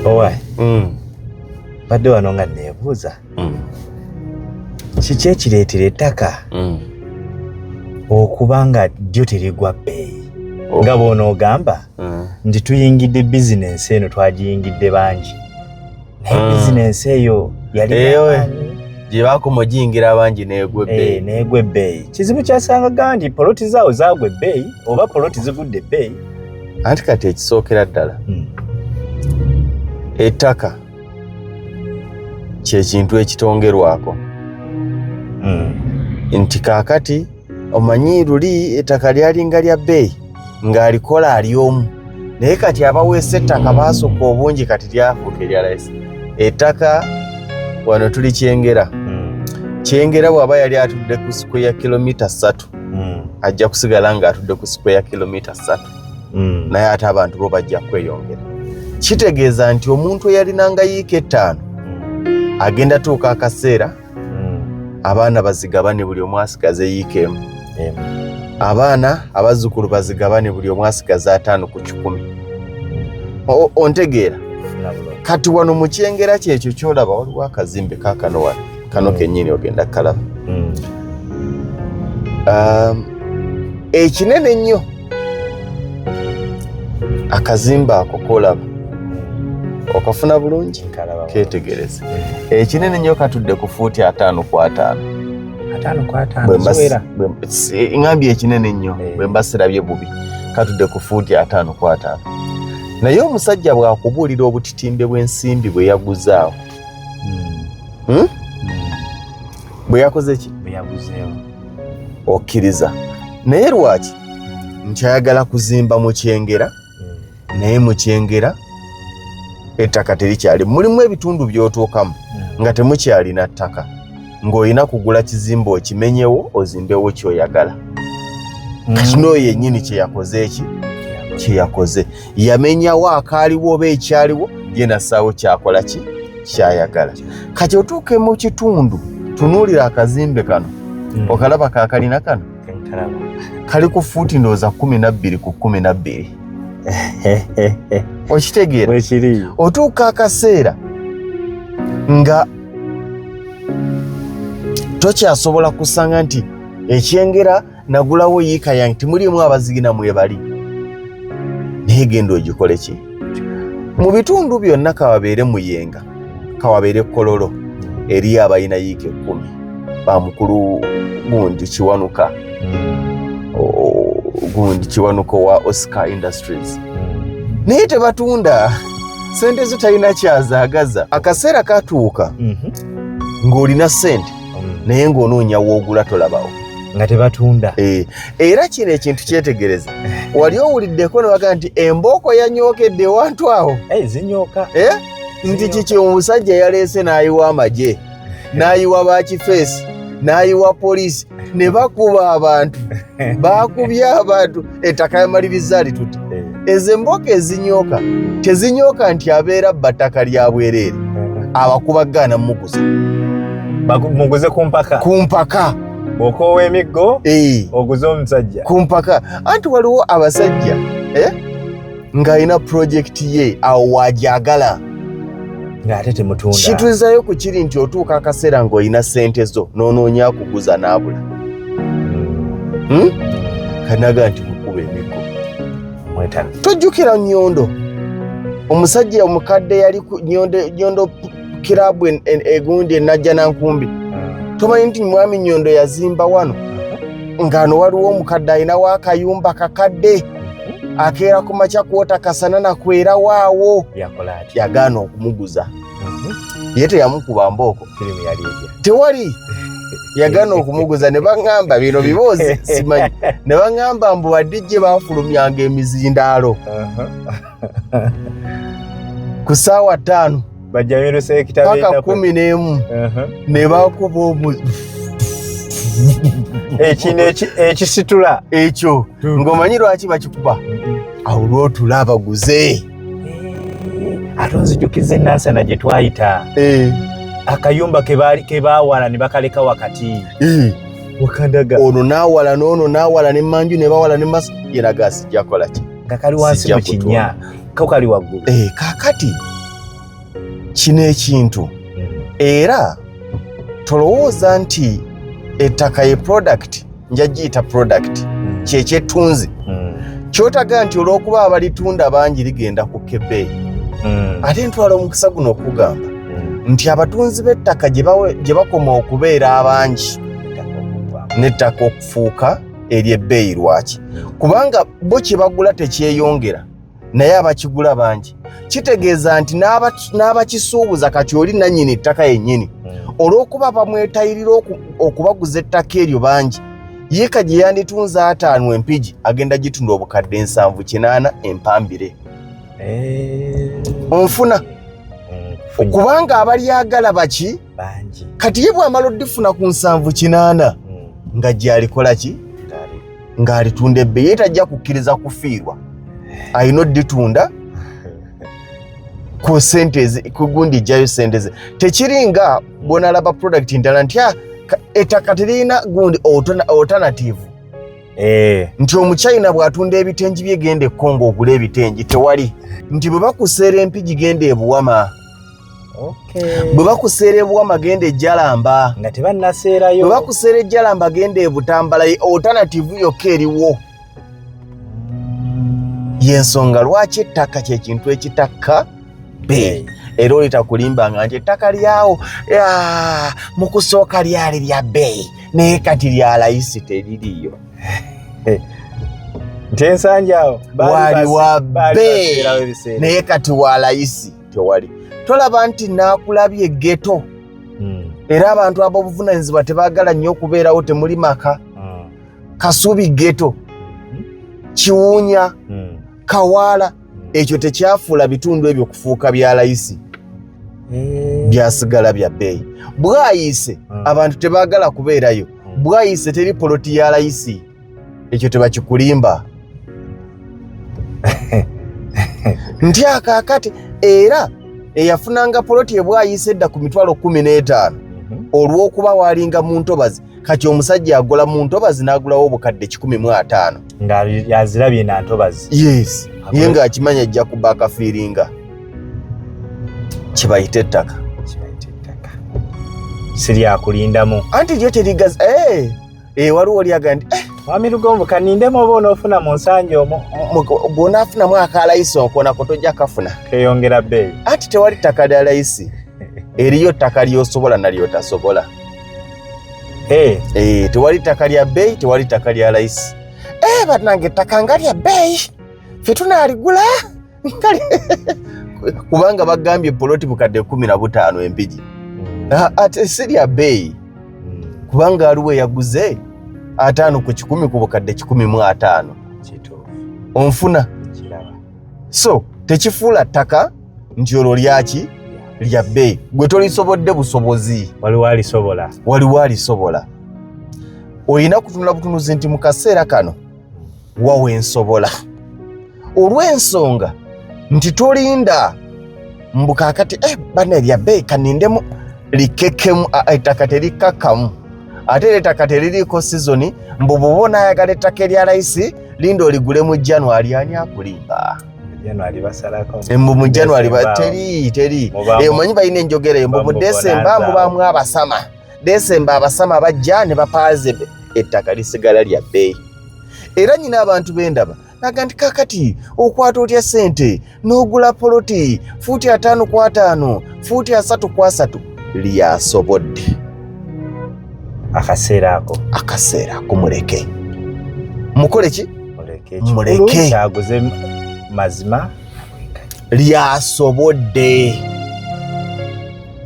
Owaye, badde wano nga neebuuza kiki ekireetera ettaka okuba nga ddyo terigwa bbeeyi, nga bw'onoogamba nti tuyingidde bizinensi eno, twagiyingidde bangi, naye bizinensi eyo yali Eyo, yamaanyi. Gye bakoma ogiyingira abangi neegwa ebbeeyi. Neegwa ebbeeyi. Kizibu kyasanga nti poloti zaawo zaagwa ebbeeyi oba poloti zigudde ebbeeyi. Anti kati ekisookera ddala, ettaka kyekintu ekitongerwako nti kaakati omanyi luli ettaka lyalinga lya bbeeyi ng'alikola ali omu, naye kati abaweesa ettaka baasukka obungi, kati lyafuuka erya layisi. Ettaka wano tuli Kyengera. Kyengera bw'aba yali atudde ku square kilomita 3, ajja kusigala ng'atudde ku square kilomita 3, naye ate abantu bo bajja kweyongera. Kitegeeza nti omuntu eyalinanga yiika 5 agenda tuuka akaseera abaana bazigabane, buli omu asigaze yiika 1. Emu. Abaana abazzukulu bazigabane, buli omu asigaze 50%. Ontegeera? Funa bulungi. Kati wano mu Kyengera kyekyo kyolaba, waliwo akazimbe kaakano wano kano kennyini ogenda kukalaba. Ekinene ennyo akazimbe ako kolaba, okafuna bulungi? Nkalaba bulungi. Keetegereze, ekinene ennyo katudde ku fuuti 50 ku 50. 50 ku 50 Bwe mba ziwera. Ŋŋambye ekinene ennyo. Bwe mba sirabye bubi, katudde ku fuuti 50 ku 50, naye omusajja bw'akubuulira obutitimbe bw'ensimbi bwe yaguzaawo, Bwe yakoze ki? Bwe yaguzeewo. Okkiriza, naye lwaki nkyayagala kuzimba mu Kyengera? Naye mu Kyengera ettaka terikyali, mulimu ebitundu by'otuukamu nga temukyalina ttaka, ng'olina kugula kizimbe okimenyewo ozimbewo kyoyagala. Kati n'oyo yennyini kye yakoze eki kye yakoze, yamenyawo akaaliwo oba ekyaliwo, ye nassaawo kyakola ki kyayagala. Kati otuuke mu kitundu, tunuulira akazimbe kano. Okalaba kakalina kano? Nkalaba. Kali ku fuuti ndowooza 12 ku 12, okitegeera? Bwekiri. Otuuka akaseera nga tokyasobola kusanga nti ekyengera nagulawo yiika yange, timulimu abazigina mwebali, naye genda ogikole ki mu bitundu byonna, kawabeere Muyenga, kawabeere Kololo, eriyo abalina yiika 10, bamukulu gundi Kiwanuka, gundi Kiwanuka owa Oscar Industries, naye tebatunda, sente zo talina kyazaagaza. Akaseera katuuka ng'olina sente, naye ng'onoonya woogula tolabawo. Nga tebatunda. Era kino ekintu kyetegereza, wali owuliddeko ne bagaa nti embooko yanyookedde ewantu awo? Zinyooka. Nti kiki omusajja yaleese n'ayiwa amagye, n'ayiwa bakifeesi, n'ayiwa poliisi, ne bakuba abantu, bakubye abantu, ettaka yamaliriza alitutte. Ezo embooko ezinyooka tezinyooka nti abeera bba ttaka lya bwereere, abakuba gaana muguza. Muguze ku mpaka. Ku mpaka. Bw'okoowa emiggo, oguze omusajja. Ku mpaka. Anti waliwo abasajja, ng'alina pulojekiti ye awo wagyagala. Ng'ate temutunda. Kituzayo ku kiri nti otuuka akaseera ng'olina ssente zo n'onoonya akuguza n'abula. Kanaga nti mukuba emiggo. Mwetano. Tojjukira Nyondo, omusajja omukadde yali ku Nyondo, Nyondo kirabu egundi enajja nankumbi? Tomanyi nti mwami Nyondo yazimba wano, ng'ano waliwo omukadde alinawo akayumba kakadde, akeera ku makya kwota kasana nakwera waawo? Yakola atya? Yagaana okumuguza. Ye teyamukuba mbooko. Firimu yali etya? Tewali, yagaana okumuguza ne baŋŋamba bino biboozi simanyi, ne baŋŋamba mbu badijje baafulumyanga emizindaalo ku ssaawa 5 Bajjayo ekitabo. Paka 11 ne bakuba omu Ekino ekisitula. Ekyo ng'omanyi lwaki bakikuba awo, lwotula abaguze. Ate onzijukiza enansana gye twayita, akayumba ke baawala ne bakaleka wakati wakandaga. Ono n'awala n'ono n'awala ne manju ne bawala ne maso, yenaga sijja kola ki? Nga kali wansi Sijja mu kinnya, ko kali waggulu. Kaakati Kino ekintu era tolowooza nti ettaka ye product, nja giyita product, kyekyettunzi kyotaga nti olw'okuba abalitunda bangi ligenda kukka ebbeeyi. Ate ntwala omukisa guno okugamba nti abatunzi b'ettaka gye bakoma okubeera abangi n'ettaka okufuuka ery'ebbeeyi. Lwaki? Kubanga bo kye bagula tekyeyongera, naye abakigula bangi. Kitegeeza nti n'abakisuubuza kati oli nannyini ttaka yennyini, olw'okuba bamwetayirira okubaguza ettaka eryo bangi, yiika gye yanditunze 50 empigi agenda gitunda obukadde 70, 80 empambire. Onfuna? Kubanga abalyagala baki? Bangi. Kati ye bw'amala oddifuna ku 70, 80, nga gyalikola ki? Ng'alitunda ebbeeyi. Ye tajja kukkiriza kufiirwa, alina odditunda ku sente ku gundi ejjayo sente ze. Tekiringa bwonalaba product ndala nti ettaka teririna gundi alternative nti omuchina bw'atunda ebitengi bye, genda e Congo ogula ebitengi. Tewali nti bwe bakuseera empigi, genda ebuwama. Bwe bakuseera ebuwama, genda ejjalamba. Nga tebannaseerayo. Bwe bakuseera ejjalamba, genda ebutambala. Alternative yokka eriwo. Yensonga lwaki ettaka kyekintu ekitakka bbeeyi. Era oli takulimbanga nti ettaka lyawo mu kusooka lyali lya bbeeyi naye kati lya layisi. Teririyo. Nti ensangi awo wali wa bbeeyi naye kati wa layisi. Tewali. Tolaba nti naakulabye ghetto? Era abantu ab'obuvunanyizibwa tebaagala nnyo okubeerawo, temuli maka. Kasubi ghetto, Kiwuunya, Kawaala. Ekyo tekyafuula bitundu ebyo kufuuka bya layisi, byasigala bya bbeeyi. Bwayiise abantu tebaagala kubeerayo. Bwayiise teri poloti ya layisi, ekyo tebakikulimba nti akaakati. Era eyafunanga poloti ebwayiise edda ku mitwalo 15, olw'okuba waalinga mu ntobazi, kati omusajja agola mu ntobazi n'agulawo obukadde 150. Nga yazirabye na ntobazi. Yes, ye ng'akimanya ajja kuba akafiiringa. Kibayita ettaka. Kibayita ettaka siryakulindamu. Anti lyo terigazi. Eh, eh, waliwo olyaga nti Mwami Lugonvu, kanindemu oba onoofuna mu nsangi omwo. Bw'onaafunamu akalayisi okonako tojja kafuna. Keyongera bbeeyi. Anti tewali ttaka lya layisi, eriyo ttaka lyosobola nalyotasobola. Eh, tewali ttaka lya bbeeyi, tewali ttaka lya layisi. Eh, bannange, ettaka nga lya bbeeyi, ffe tunaaligula? Kubanga bagambye poloti bukadde 15 empigi. Ate si lya bbeeyi, kubanga aliwo eyaguze 50 ku 100 ku bukadde 150. Onfuna? So tekifuula ttaka nti olwo lyaki lya bbeeyi, gwe tolisobodde busobozi. Waliwo alisobola. Waliwo alisobola. Olina kutunula butunuzi nti mu kaseera kano wawe nsobola, olw'ensonga nti tolinda mbu kaakati bana erya bbeeyi kanindemu likekemu. Ettaka terikkakkamu, ate era ettaka teririiko sizoni mbu bw'oba onaayagala ettaka erya layisi linda oligule mu January. Ani akulimba? January basalako. Mbu mu January teri teri. Omanyi balina enjogera eyo, mbu mu Desemba mubaamu abasama. Desemba abasama bajja ne bapaaze, ettaka lisigala lya bbeeyi. Era nyina abantu bendaba naga nti kakati okwata otya ssente n'ogula poloti fuuti 50 ku 50, fuuti 30 ku 30? Lyasobodde Akaseera ako. Akaseera ako muleke, mukole ki? Muleke. Muleke. Kyaguze mazima. Lyasobodde,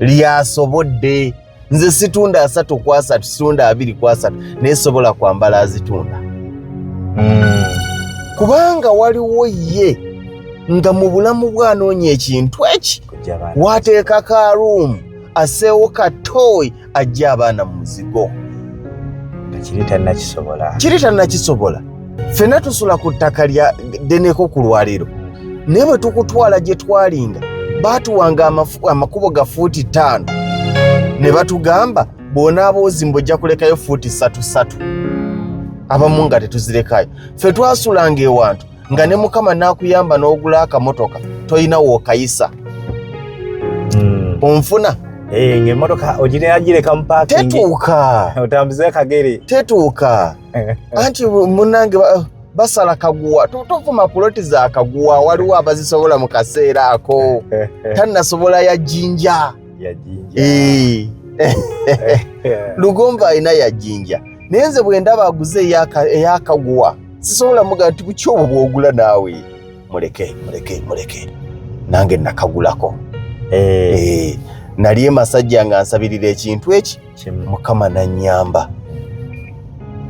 lyasobodde. Nze situunda 30 ku 30, situunda 20 ku 30, naye sobola kwambala azitunda, kubanga waliwo ye nga mu bulamu bwanoonya ekintu eki Kujja abaana. Wateeka ka room, aseewo katooyi, ajja abaana mu muzigo. Nga kiri tannakisobola. Kiri tannakisobola. Ffenna tusula ku ttaka lya ddeneko ku lwaliro, naye bwe tukutwala gye twalinga baatuwanga amakubo ga fuuti 5 ne batugamba bw'onaaba ozimba ojja kulekayo fuuti ssatu ssatu, abamu nga tetuzirekayo. Ffe twasulanga ewantu nga ne Mukama n'akuyamba n'ogula akamotoka tolina wookayisa. Onfuna. Eh, ng'emmotoka ogirina gireka mu parking. Tetuuka. Otambuze kagere. Tetuuka. Anti munnange basala kaguwa. Tovuma puloti za kaguwa, waliwo abazisobola mu kaseera ako. Tannasobola ya Jjinja. Ya Jjinja. Eh. Lugonvu alina ya Jjinja. Naye nze bwe ndaba aguze eyakaguwa sisobola muga nti buki obwo bw'ogula naawe. Muleke, muleke, muleke. Nange nakagulako. Eh. Nali e Masajja nga nsabirira ekintu eki, Mukama nannyamba.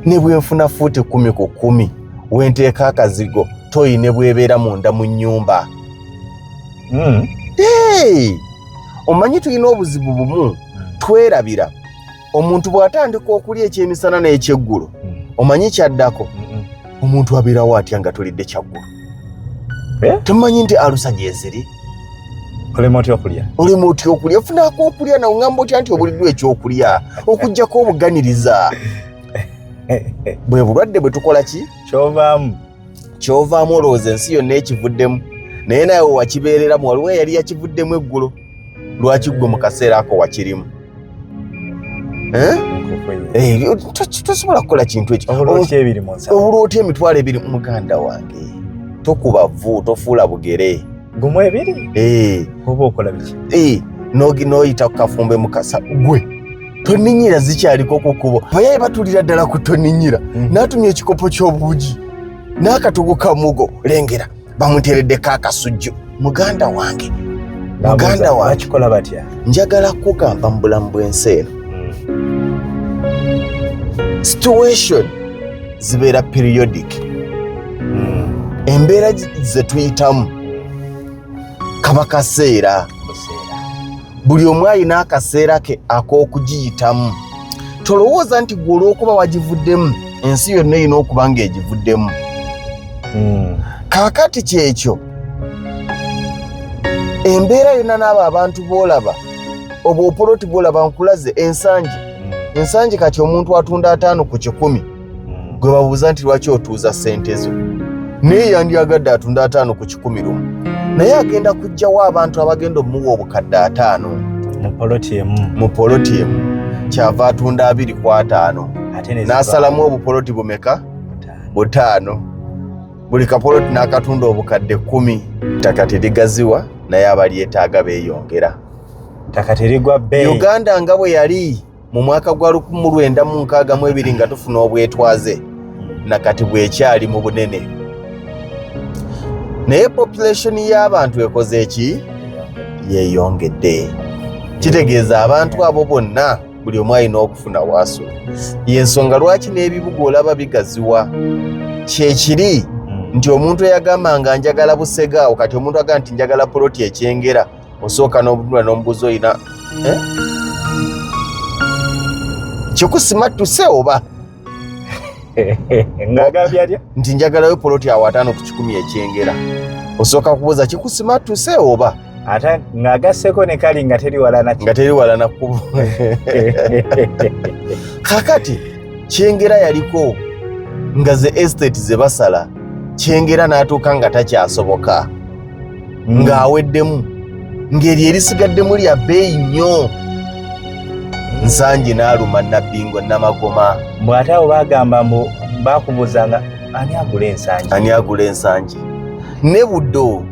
Ne bwe nfuna fuuti 10 ku 10, we nteeka akazigo, toyi ne bw'ebeera munda mu nnyumba. Hey! Omanyi tulina obuzibu bumu, twerabira. Omuntu bw'atandika okulya ekyemisana n'ekyeggulo, omanyi kyaddako? Omuntu abeerawo atya nga tolidde kyaggulo? Temumanyi nti alusa gyeziri? Olema otya okulya? Olema otya okulya? Ofunako okulya nawe ngamba otya nti obuliddwa ekyokulya? Okuggyako obuganiriza. Bwe bulwadde bwe tukola ki? Kyovaamu. Kyovaamu olowooza ensi yonna ekivuddemu. Naye nawe wakibeereramu, waliwo eyali yakivuddemu eggulo. Lwaki ggwe mu kaseera ako wakirimu? Tosobola kukola kintu ekyo. Obula otya emitwalo ebiri muganda wange? Tokuba vvu, tofuula bugere. Gumu ebiri? Oba okola biki? N'oyita ku kafumbe mukasa gwe. Toninyira zikyaliko ku kkubo. Bayaye batulira ddala ku toninyira. N'atumya ekikopo ky'obuugi. N'akatogo kamugo lengera bamuteereddeko akasujju. Muganda wange. Muganda wange. Bakikola batya? Njagala kugamba mu bulamu bw'ensi eno. Situation zibeera periodic. Embeera ze tuyitamu kaba kaseera. Buli omu alina akaseera ke ak'okugiyitamu. Tolowooza nti gwe olw'okuba wagivuddemu ensi yonna erina okuba ng'egivuddemu. Kaakati kyekyo embeera yonna n'abo abantu b'olaba obwopoloti bw'olaba nkulaze ensangi. Ensangi kati omuntu atunda 5 ku 100 gwe babuuza nti lwaki otuuza ssente zo, naye yandyagadde atunda 5 ku 100 lumu, naye agenda kuggyawo abantu abagenda omuwa obukadde 5 mu poloti emu, kyava atunda 2 ku 5 n'asalamu obupoloti bumeka? 5. Buli kapoloti n'akatunda obukadde 10. Ttaka terigaziwa naye abalyetaaga beeyongera. Ttaka terigwa bbeeyi. Uganda nga bwe yali mu mwaka gwa 1962 nga tufuna obwetwaze, nakati bwekyali mu bunene. Naye population y'abantu ekoze ki? Yeeyongedde. Kitegeeza abantu abo bonna buli omu alina okufuna waasula. Y'ensonga lwaki n'ebibuga olaba bigaziwa. Kyekiri nti omuntu eyagamba nga njagala Busega awo, kati omuntu agamba nti njagala poloti ekyengera, osooka n'obutula n'omubuuza olina kikusimattuse oba? Ng'agambye atya? Nti njagalayo poloti awo 5 ku 100 ekyengera. Osooka kubuuza kikusimattuse oba? Ate ng'agasseko ne kali nga teri wala na Nga teri wala na kkubo. Kaakati Kyengera yaliko nga ze estate ze basala, Kyengera n'atuuka nga takyasoboka. Ng'aweddemu, ng'eryo erisigaddemu lya bbeeyi nnyo. Nsangi n'aluma Nabbingo Namagoma. Mbu ate abo bagamba mbu bakubuuzanga ani agula ensangi? Ani agula ensangi? Ne Buddo.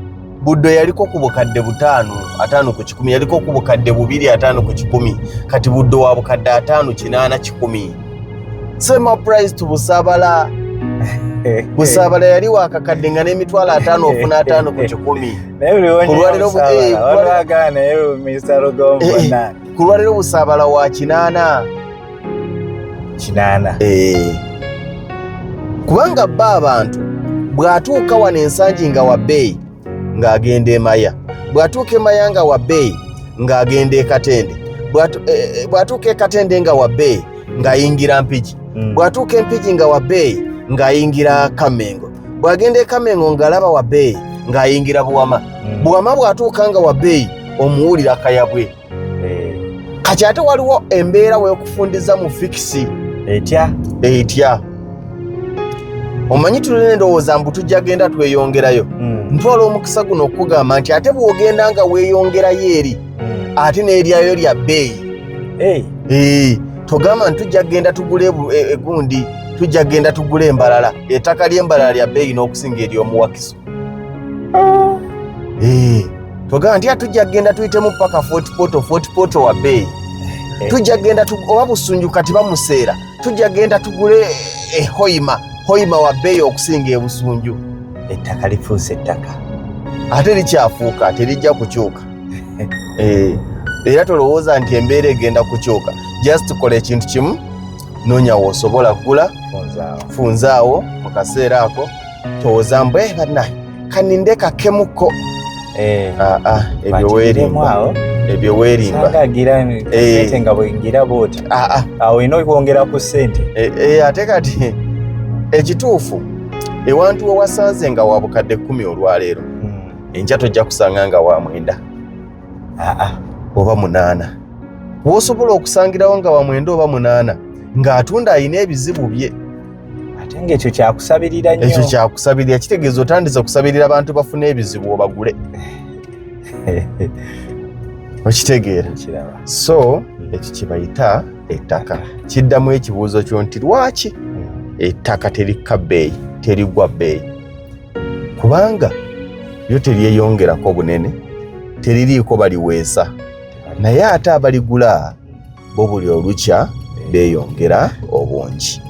Buddo yaliko ku bukadde 5, 5 ku 100, yaliko ku bukadde 2, 5 ku 100. Kati Buddo wa bukadde 5, 8, 100. Same price to Busaabala. Busaabala yali wa kakadde nga n'emitwalo 5 ofuna 5 ku 100. Ku lwaliro Busaabala wa 8. 8. Kubanga bba abantu bw'atuuka wano ensangi nga wa bbeeyi ng'agenda e Maya, bw'atuuka e Maya nga wa bbeeyi ng'agenda e Katende, bw'atuuka e Katende nga wa bbeeyi ng'ayingira Mpigi, bw'atuuka e Mpigi nga wa bbeeyi ng'ayingira Kamengo, bw'agenda e Kamengo ng'alaba wa bbeeyi ng'ayingira Buwama, Buwama bw'atuuka nga wa bbeeyi omuwulira Kayabwe. Kati ate waliwo embeera weekufundiza mu fikisi etya? Etya. Omanyi tulina endowooza mbu tujja genda tweyongerayo. Ntwala omukisa guno okugamba nti ate bw'ogenda nga weeyongerayo eri, Ate n'eryayo lya bbeeyi. Togamba nti tujja kugenda tugule egundi, tujja kugenda tugule embalala. Ettaka ly'embalala lya bbeeyi n'okusinga ery'omuwakiso. Togamba nti tujja kugenda tuyitemu paka Fort Portal. Fort Portal wa bbeeyi. Tujja kugenda oba Busunju kati bamuseera, tujja kugenda tugule Hoima. Hoima wa bbeeyi okusinga ebusunju. Ettaka lifuuse ettaka. Ate likyafuuka, terijja kukyuka. Era tolowooza nti embeera egenda kukyuka. Just kola ekintu kimu, noonya w'osobola kugula, funzaawo mu kaseera ako. Towooza mbu bannaye kaninde kakemuko. Ebyo weerimba, ebyo weerimba. Nga bwengira bwoti awo olina okwongera ku ssente. Ate kati ekituufu ewantu we wasanze nga wa bukadde 10 olwaleero, enkya tojja kusanga nga wa 9 oba 8. W'osobola okusangirawo nga wa 9 oba 8 ng'atunda alina ebizibu bye. Ate ng'ekyo kyakusabirira nnyo. Ekyo kyakusabirira, kitegeeza otandise okusabirira abantu bafune ebizibu obagule. Okitegeera? So ekyo kye bayita ettaka. Kiddamu ekibuuzo kyo nti lwaki ettaka terikka bbeeyi, terigwa bbeeyi? Kubanga lyo teryeyongerako bunene, teririiko baliweesa, naye ate abaligula bo buli olukya beeyongera obungi.